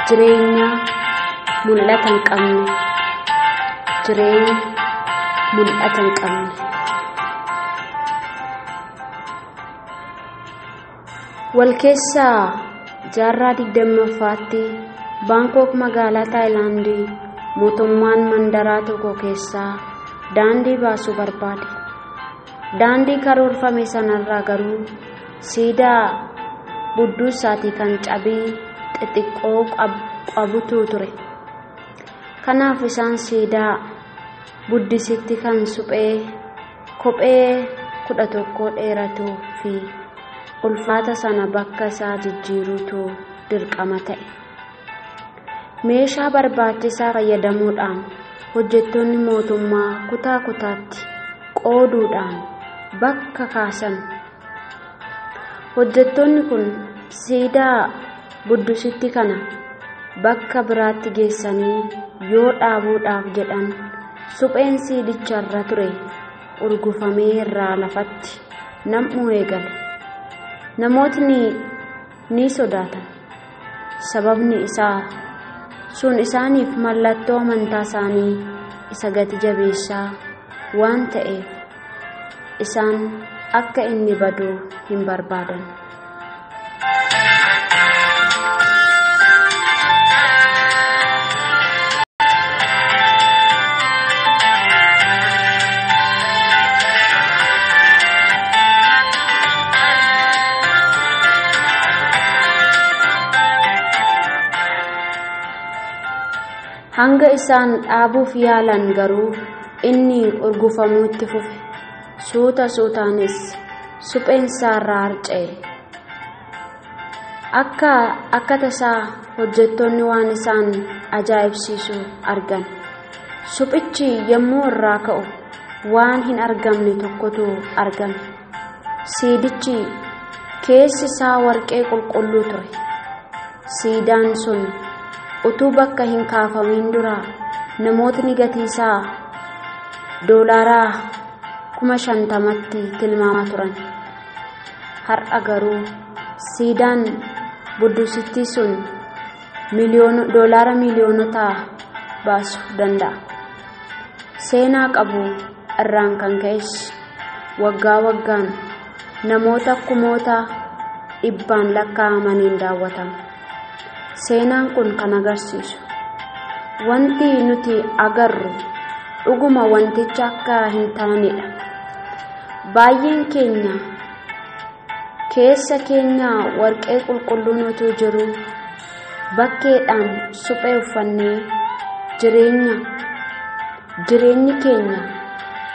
Jireenya mul'ata hin qabne. Jireenya mul'ata hin qabne. Wal keessaa jaarraa 20ffaatti Baankok magaalaa Taayilaandii mootummaan mandaraa tokko keessaa daandii baasuu barbaade. Daandii karoorfame sanarraa garuu siidaa budduu isaatii kan cabii xixiqqoo qabutu ture. Kanaaf isaan siidaa buddisitti kan suphee kophee 11 dheeratuu fi ulfaata sana bakka isaa jijjiiruutu dirqama ta'e. Meeshaa barbaachisaa fayyadamuudhaan hojjettoonni mootummaa kutaa kutaatti qooduudhaan bakka kaasan. Hojjettoonni kun siidaa buddusitti kana bakka biraatti geessanii yoo dhaabuudhaaf jedhan supheen siidicharra ture urgufamee irraa lafatti nam'uu eegale. Namootni ni sodaatan. Sababni isaa sun isaaniif mallattoo amantaa isaanii isa gati jabeessaa waan ta'eef isaan akka inni badu hin barbaadan. Hanga isaan dhaabuuf yaalan garuu inni urgufamuu itti fufe. Suuta suutaanis supheen isaarraa harca'e. Akka tasaa hojjettoonni waan isaan ajaa'ibsiisu argan. Suphichi yommuu irraa ka'u waan hin argamne tokkotu argame. Siidichi keessi isaa warqee qulqulluu ture. Siidaan sun utuu bakka hin kaafamin dura namootni gatii isaa $50,000tti tilmaamaa turan. Har'a garuu siidaan buddusittii sun doolaara miiliyoonota baasuu danda'a. Seenaa qabu irraan kan ka'es waggaa waggaan namoota kumoota dhibbaan lakkaa'amaniin daawwatama. Seenaan kun kan agarsiisu wanti nuti agarru dhuguma wanticha akka hin taanedha. Baay'een keenya keessa keenya warqee qulqulluun utuu jiru bakkeedhaan suphee uffannee jireenyi keenya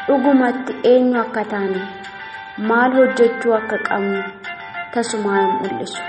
dhugumatti eenyu akka taane maal hojjechuu akka qabnu tasumaa hin mul'isu.